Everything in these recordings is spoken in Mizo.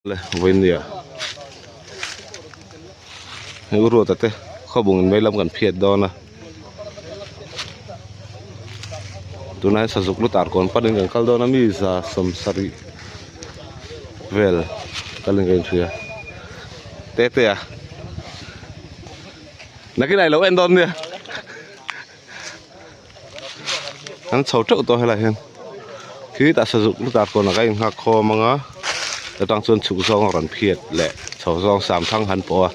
Le vawinia hei u Ruata te khawbung in veilam kan phiat dawn a tunah hian sazuk lu tar kawn panin kan kal dawn a mi za sawm sarih vel kalin ka inhria te te a nakinah ilo en dawn nia an chho teuh tawh helaiah hian khitah sazuk lu tar kawnah ka innghak khawm ang a atang chuan chhuk zawng a rawn phiat leh chho zawng samthang han pawh a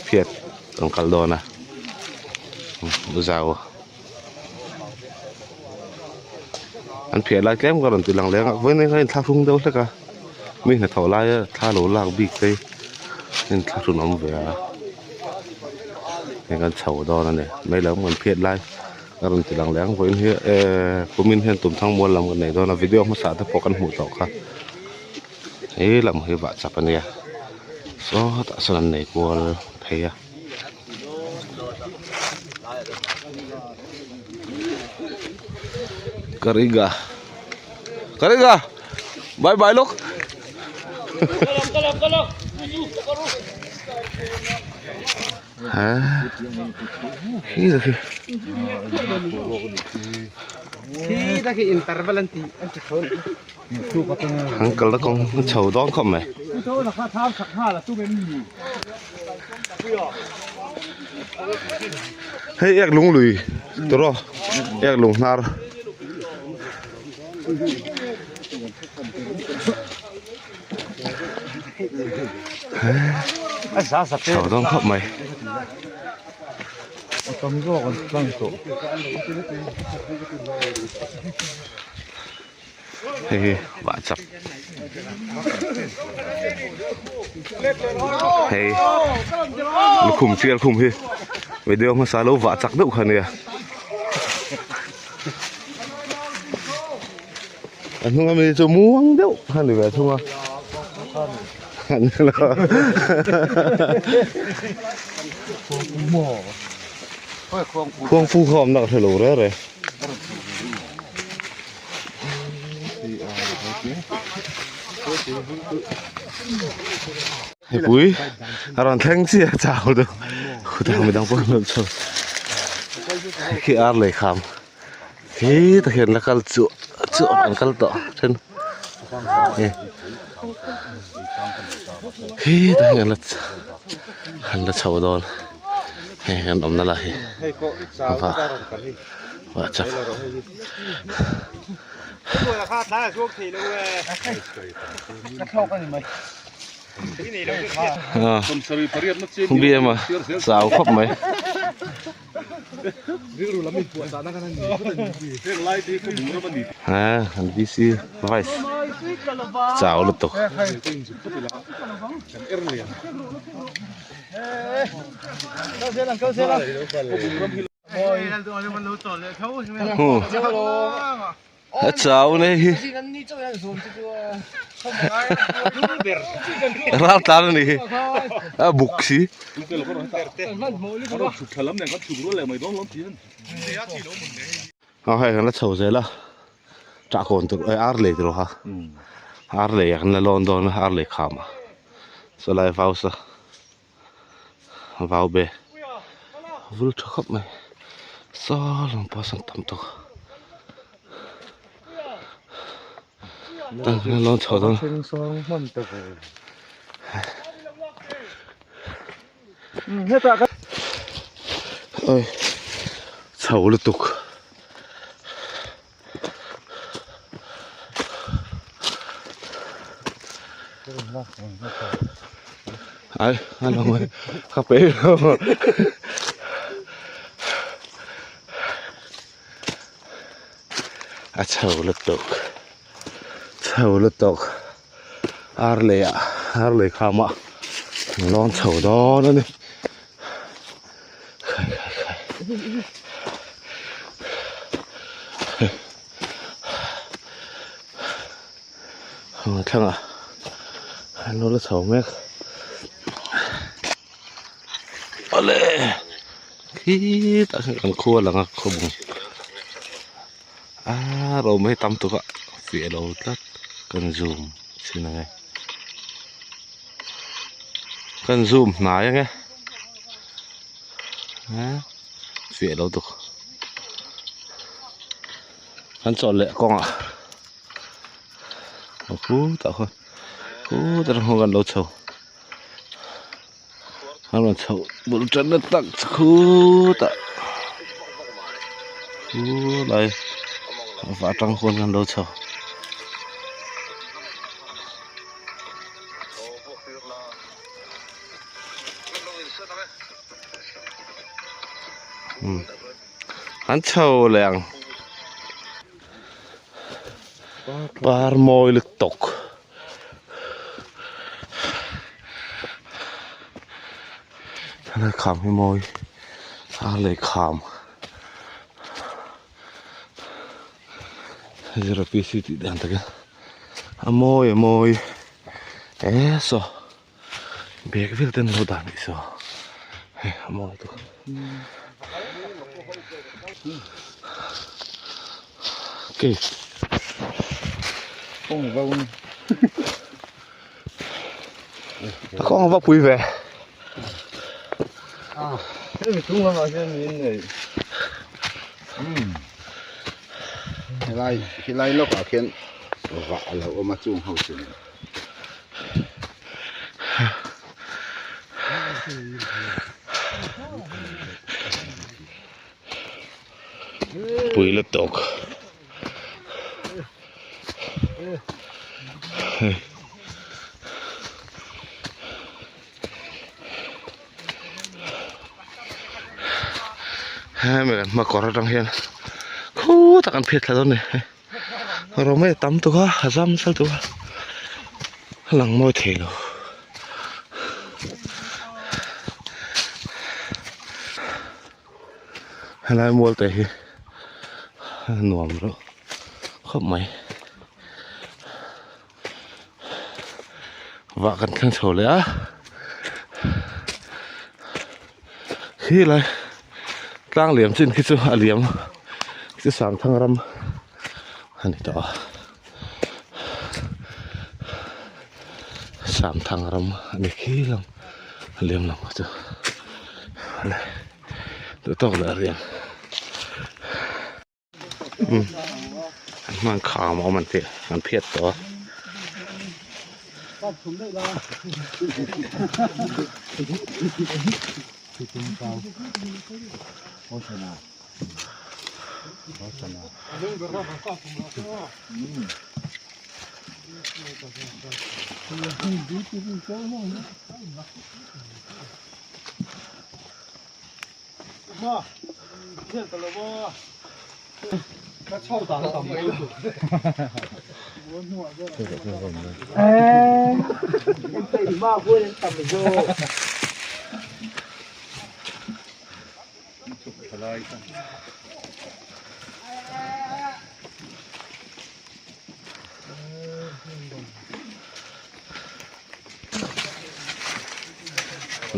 phiat kan kal dawn a zau an phiah lai tlem ka rawn ti lang leng a vawiin kha inthlahrung deuh hlek a mi hnathawh laia thla lo lak bik te inthlahrun awm ve a hei kan chho dawn a ni mai lo kan phiat lai a rawn ti lang leh ang vawiin hi ehh kumin hian tumthang mual lam kan nei dawn a video hmasa te pawh kan hmuh tawh kha he lam hi vah chap a nia sawtah sawn an nei kual phei a. Kariga Kariga bye bye lawk an kalna kawng a chho dawn khawp mai. Hei ek lung lui tawrh aw ek lung hnar. Chho dawn khawp mai. Hei hi vah chak hei lukhum chial khum hi video hmasa lo vah chak deuh kha ania a hnung ami chu muang deuh kha ni ve thung a khuangpu kha awm na ka hre lo reng reng. Mipui a rawn thleng chiah a chau deuh khutah midang pawh an rawn chho khi ar lei kham khi tak hian la kal chu chu an kal tawh then khi tak hian an la chho dawn hei kan awmna lai hi va chak BM a chau khawp mai ha an VC vice chau lutuk A chau nei hi ral tlan a ni hi a buk si a hei kan la chho zel a tah kawn tur eh ar lei tur kha ar lei ah kan la lawn dawn a ar lei kham ah saw lai vau sa. Vau be vul tha khawp mai saw lang pawh sawn tam tawk tan hian lawn chho dawn oi chho lutuk. Ai anh ông ơi khóc bé a chho lutuk chho lutuk ar lei ah ar lei kham ah lawn chho dawn a ni. Khai khai khai. Heng thlangah an lo la chho mek. Awle khitah khian kan khua lang a khawbung ah ro mai tam tuk a fiah lo tlat kan zoom chin ang e. Kan zoom hnai ange fiah lo tuk kan chawlh leh kawngah a khutah khuan khutah atang khuan kan lo chho an rawn chhoh bul tanna tak chu khutah khulai va atang khuan kan lo chho. An chho leh ang par mawi lutuk kham hi mawi a lei kham zero pc tih dan takin a mawi a mawi e saw bag vel te an lo dah nih saw hei a mawi lutuk cave a kawng a va pui ve. Hemi chung lamah hian min nei helai helai lawkah khian vah a lo awm a chung ho chu Pui lutuk. Hei. Hemi kan hma kawr atang hian khutah kan phiat thla dawn a ni rawng mai a tam tuk a a zam nasa tuk a a lang mawi thei lo helai mual te hi a nuam reuh khawp mai. Vah kan thleng chho leh a khi lai tlang liam chin khi chu a liam chu Sangthang ram a ni tawh a Sangthang ram a ni khi lam a liam lam kha chu duh tawk leh a riang. An hman kham a awm an tih an phiat tawh a.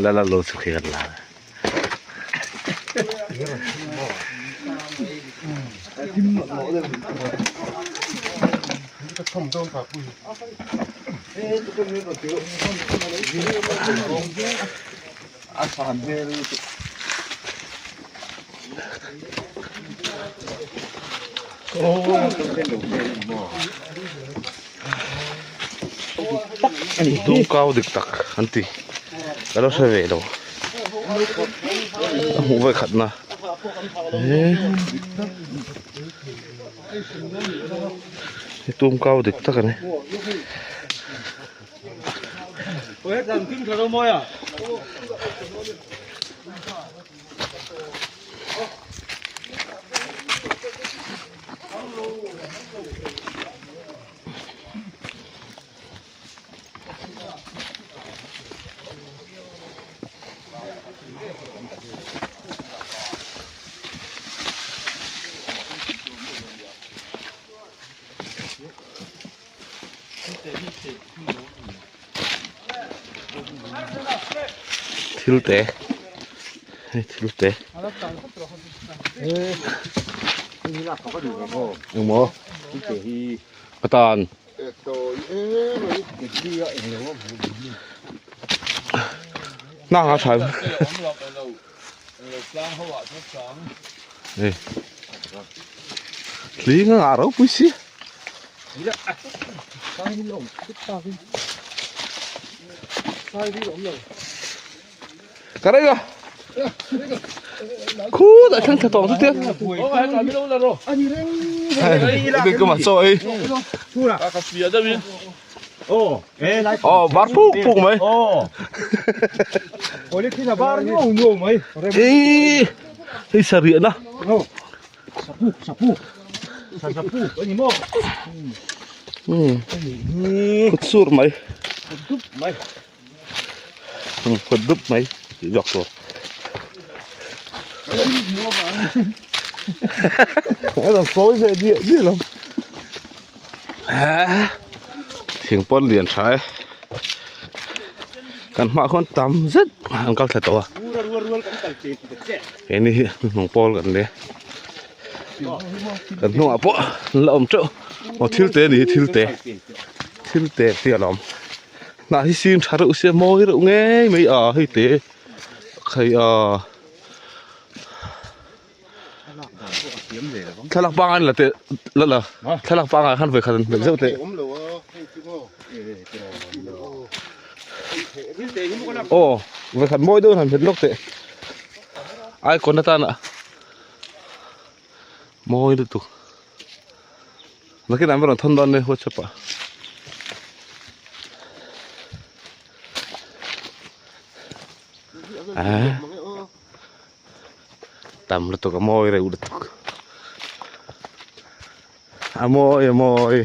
La la lo chu khi kan la. Dungkau dik tak an ti ka lo hre ve lo a hmuh vawi khat na he tumkau dik tak a ni. Thil te hei thil te engmaw ka tan. Hnang a tha. Ei. Hling a ngah ropui si. Ka rei a. Khu dah thlang thla tawng chu tia. Hei ka ma chaw ei. Aw bar puk puk mai. Ei hei sarih na. Kut sur mai. Kut dup mai tih zawk tur. Lo sawi ve diah diah lo. Thing pawn lian tha e. Kan hmaah khuan tam zet an kal thla tawh a. Keini hi hnung pawl kan ni. Kan hnungah pawh an la awm teuh. Aw thil te a ni hi thil te. Thil te tih a la awm. Hnah hi sin tha reuh sia mawi reuh ngei mai a hei te khai a thlalak pangai la teh la la thlalak pangai khan vawikhat an hmet zeuh teh aw vawikhat mawi deuh in han hmet lawk teh icon atana mawi lutuk. Nakinah an rawn thawn dawn nia whatsapp ah. Ah. Tam lutuk a mawi reuh lutuk. A mawi a mawi.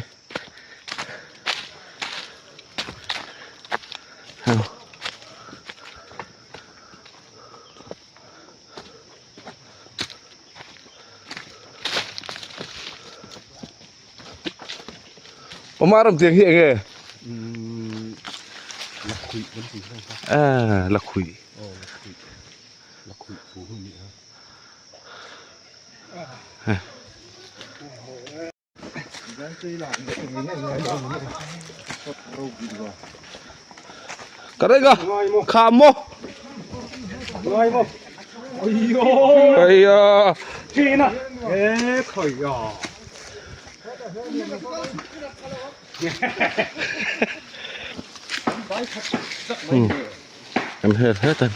Awma ram tiang hi enge? Lakhuih kan tih kha. Ah, lakhuih. Aw, lakhuih. Lakhuih pu hi a ni a. Ka reng a kham maw Aiya Kan hel het ang.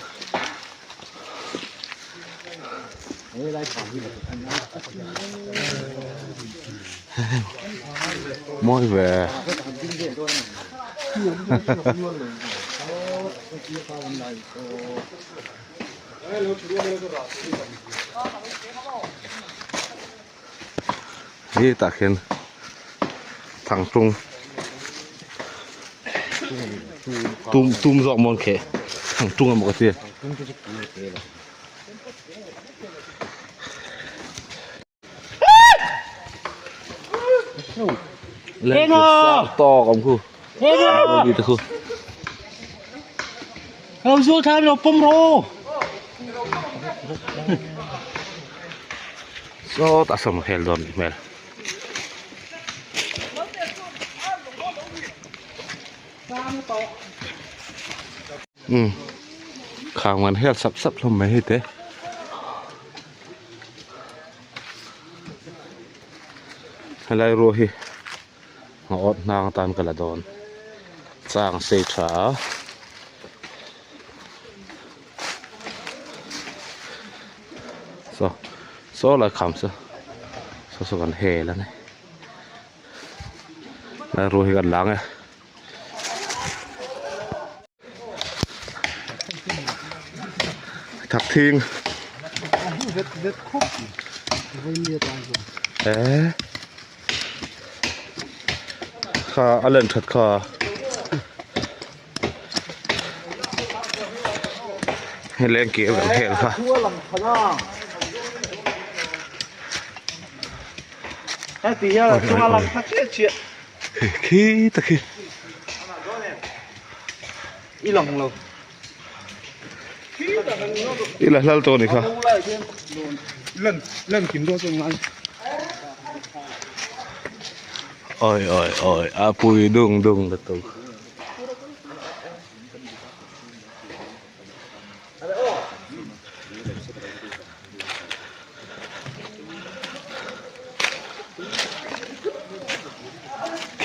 Mawi ve. Hi tah khian thangtlung tum tum zawk mawn kheh thangtlung emaw ka ti. Lên sang to không khu đi từ khu Không du tham nó pum rô. So ta sam hel don mel. Ừ. Khang man hel sap sap hlawm mai hei te. Helai ruah hi a awt hnang atan ka la dawn chang sei tha a saw saw lai kham saw saw saw kan hel a ni helai ruah hi kan lang e. Thak thing eh kha a len that kha hei leng kir kan hel kha. Khi ta khi I lang lo. I la hlal tawh ni kha. Lan lan kim dawn chuan ngai. Oi oi oi a pui dung dung lutuk.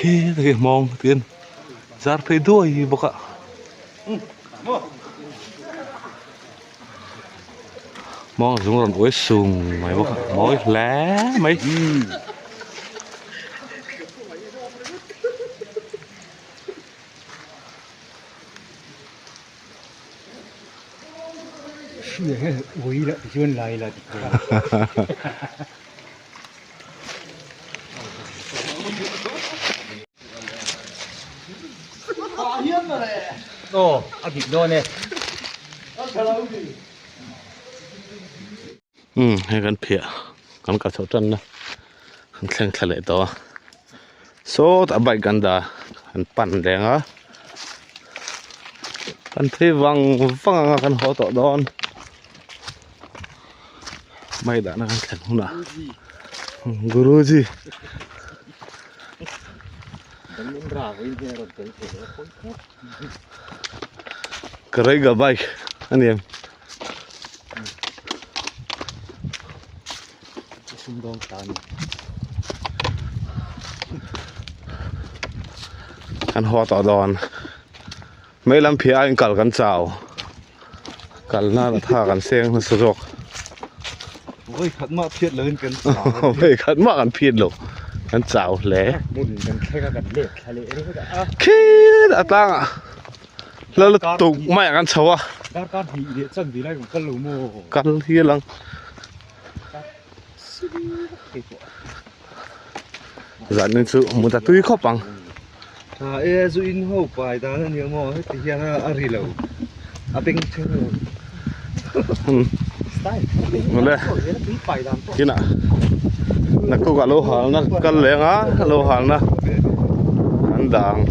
Khi khi hmawng tiin zar phei duai bawk a. Hmawng a zung rawn uai sung mai bawk a mawi hle mai. Umm hei kan phiah kan kal chhoh tan na kan thleng thla leh tawh a sawtah bike kan dah an pan reng a kan phei vang vang ang a kan haw tawh dawn. Mai dahna kan thlen hunah Guruji Karega bike a ni em Kan haw tawh dawn Mei lam phiah a inkal kan chau. Kal nan a tha kan seng nasa zawk. Vawi khat mah phiat lo in kan chau. Vawi khat mah kan phiat lo. Kan chau hle. Hmun kan thleng a kan let thla leh ringawt a. Khit a tlang ah la lutuk mai ah kan chho a. Darkar hnih leh chanve lai kan kal lo maw? Kal hial ang. Zanin chu mut a tui khawp ang. Tha e zu in ho pai dan a nia maw heti hian a ri lo a beng thleng lo. Mawle kinah naktuk ah lo halna kal leng a lo halna an dah ang.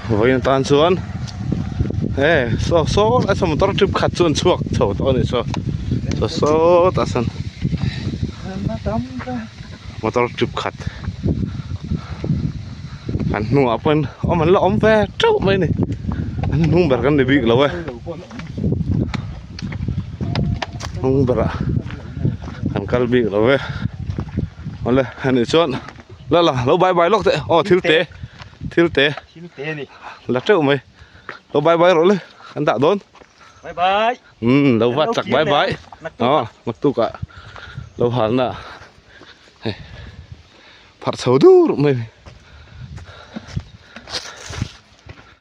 Vawiin atan chuan he saw saw lai saw motor trip khat chu an chhuak chho tawh a ni saw saw sawtah sawn motor trip khat an hnungah pawhin awm an la awm ve teuh mai a ni an hnung ber kan ni bik lo e hnung berah an kal bik lo ve awle ani chuan la la lo bye bye lawk teh aw thil te thil te thil te ani la teuh mai lo bye bye rawh le kan dah dawn bye bye umm lo va chak bye bye aw naktuk ah lo halna hei pharh chho dur mai.